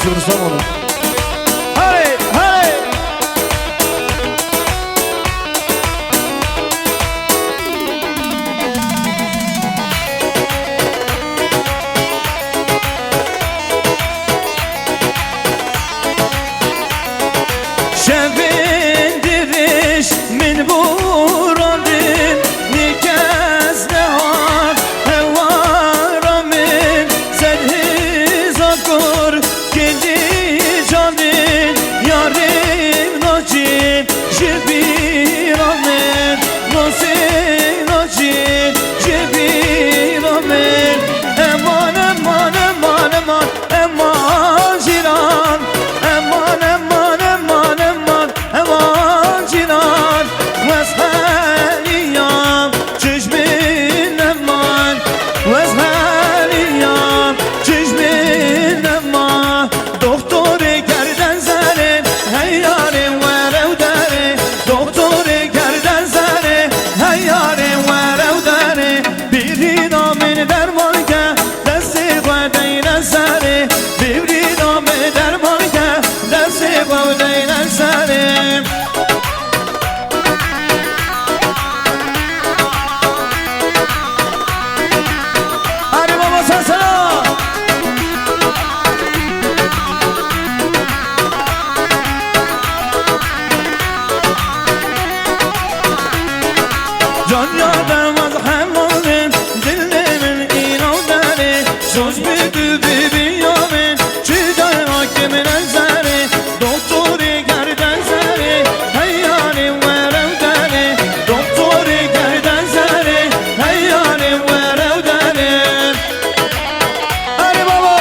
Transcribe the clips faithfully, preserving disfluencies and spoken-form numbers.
Cumhur sağ olun. Hey, hey! Şevên dirêj min bû randin, nîkes nehat hewara min, ser hêza kor kêlî canê, yarê nacîn ji bîra min, nasê nacîn ji bîra min. Eman, eman, eman, eman. Eman cîran, eman, eman, eman, eman, eman cîran. Wez heliyam çijmin eman, wez heliyam çijmin eman. Doktorê kerden zerê, hey yarê were û derê. Doktorê kerden zerê, hey yarê were û derê. Bîrîna min derman ke, destê xwe deyne serê. Bîrîna min derman ke, destê xwe deyne serê. Erê baba, sesena! Can ya demaz helalin, dilê min înaw derê, soz bi tu bi biya min, çi dera ke min ezerê, doktorê kerden zerê, hey yarê were û derê, doktorê kerden zerê, hey yarê were û derê. Erê baba!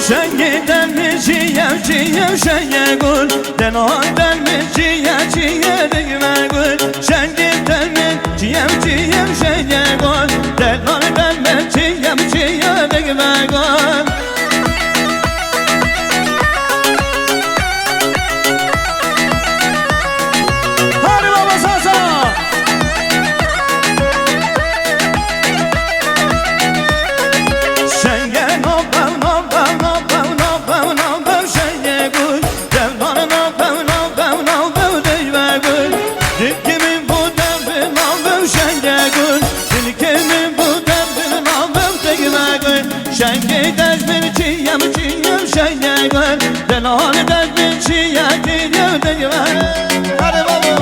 Şengê demê çiye çiye şengê gul, denan demê çiye çiye digme gul. Şengê demê çiye çiye şengê gul, denan demê çiye çiye digme gul. Hadi baba sasa. Şenge nabew, nabew, nabew, nabew, nabew, şenge gul. Devdan nabew, nabew, nabew, deyve gul. Dilkê min bu devê nabew, şenge gul. Dilkê min bu devê nabew, deyve gul. Şenge dejmin çiyem, çiyem, şenge gul. Denan dejmin çiye, çiye, deyve. Hadi baba.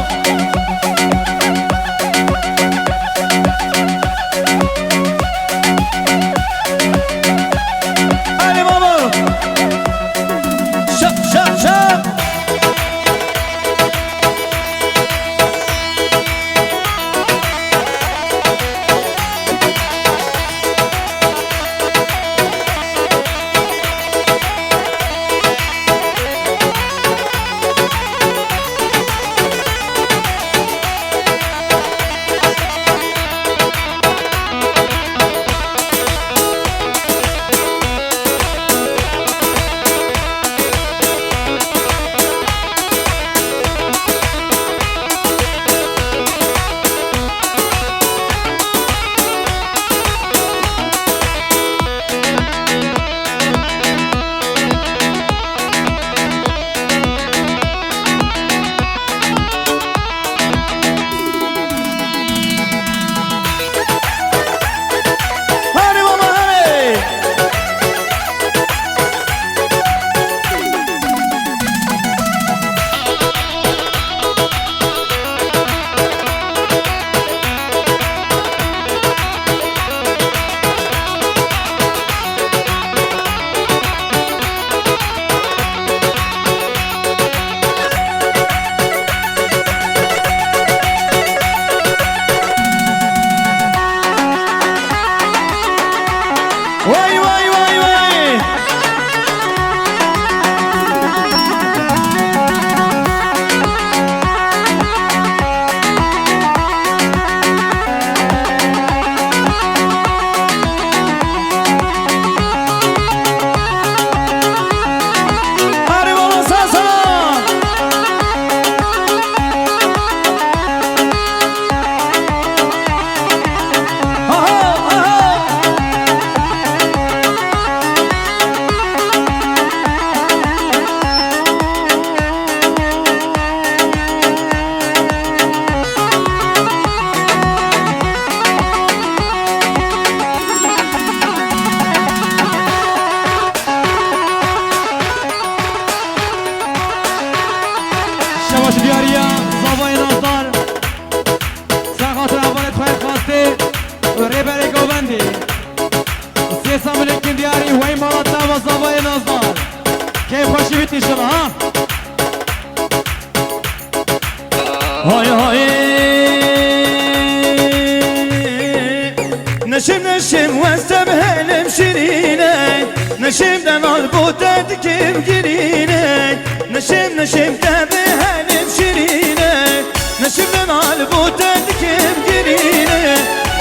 Hadi baba. Şap, şap, şap. Hay hay. Neşim neşim weste bi helim şirîne. Neşim de nal bo te dikim girîne. Neşim neşim te bi helim şirîne. Neşim de nal bo te dikim girîne.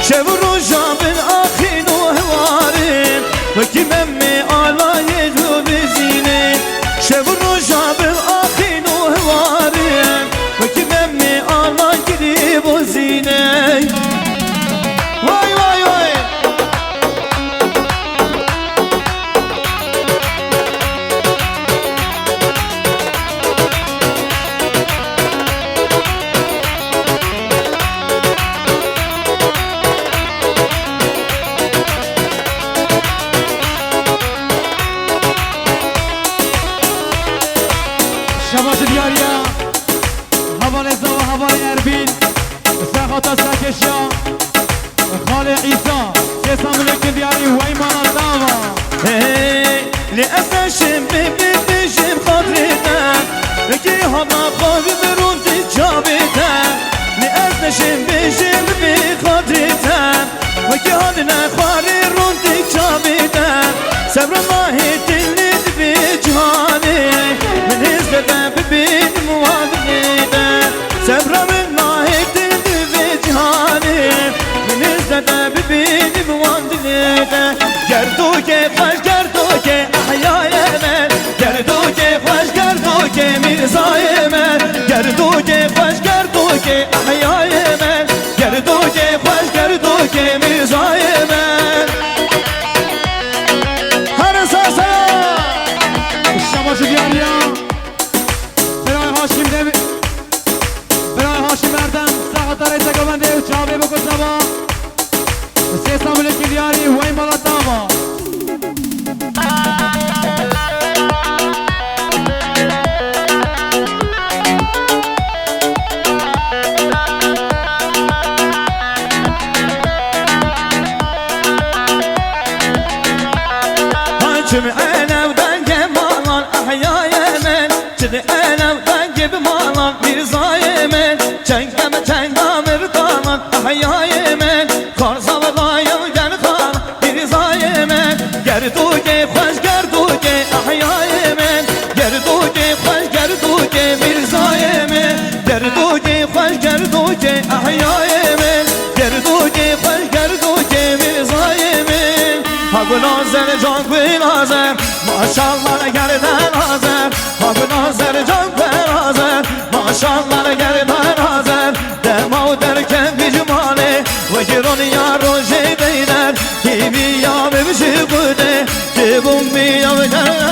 Şev û roja bin axîn û hiwarin. Wekî memê alayê dû bizîne. Şev û roja bin axîn û hiwarin. Wekî memê ala girî bozîne. Vay vay vay. Şebaş diyariya. Hevalê Zava, hevalê Erbîl, Serhata Serkeşiya, Xalê Îsa, sê samilekî diyarî wey mala dava. Hey, lê ez neşim bi, bi, bijim xatirê te. Wekî hana xwe bi, bi rûn di çavê te. Lê ez neşim bijim bi, bi xatirê te. Wekî hatine xwarê rûn di çavê te. Sebra nahêtin li divê cihanê. Min hêz de te bibînim wan dilê te. Sebra min nahêtin divê cihanê. Min hêz de te bibînim wan dilê te. Gerdokê xweş, gerdokê ehyayê me. Gerdokê xweş, gerdokê mîrzayê me. Gerdokê xweş, gerdokê ehyayê me. Gerdokê xweş, gerdokê mîrzayê me. Hene ser sera. Şebaş diyariya. Biray Haşim Demir. Biray Haşim Erdem. Saxata reysa govendê û çavê biko seba. Sê samilekî diyarî wey mala dava. Çim enew dengê malan ehyayê min. Çi di enem dengê bi malan mîrzayê min. Çengem çenga mirdanan ehyayê min. Xarza ve dayım gel xar mîrzayê min. Gerdokê xweş gerdokê ehyayê min. Gerdokê xweş gerdokê mîrzayê min. Gerdokê xweş gerdokê ehyayê min. Gerdokê xweş gerdokê mîrzayê min. Ha gulazer can gulazer. Maşallah gerden hazer. Abi nazer can berazer, maşallah gerdan hazer. Dema û derken bi cimalê, wekî roniya rojê deyner. Hîviya bi bijî gude, dibûm miya bi ger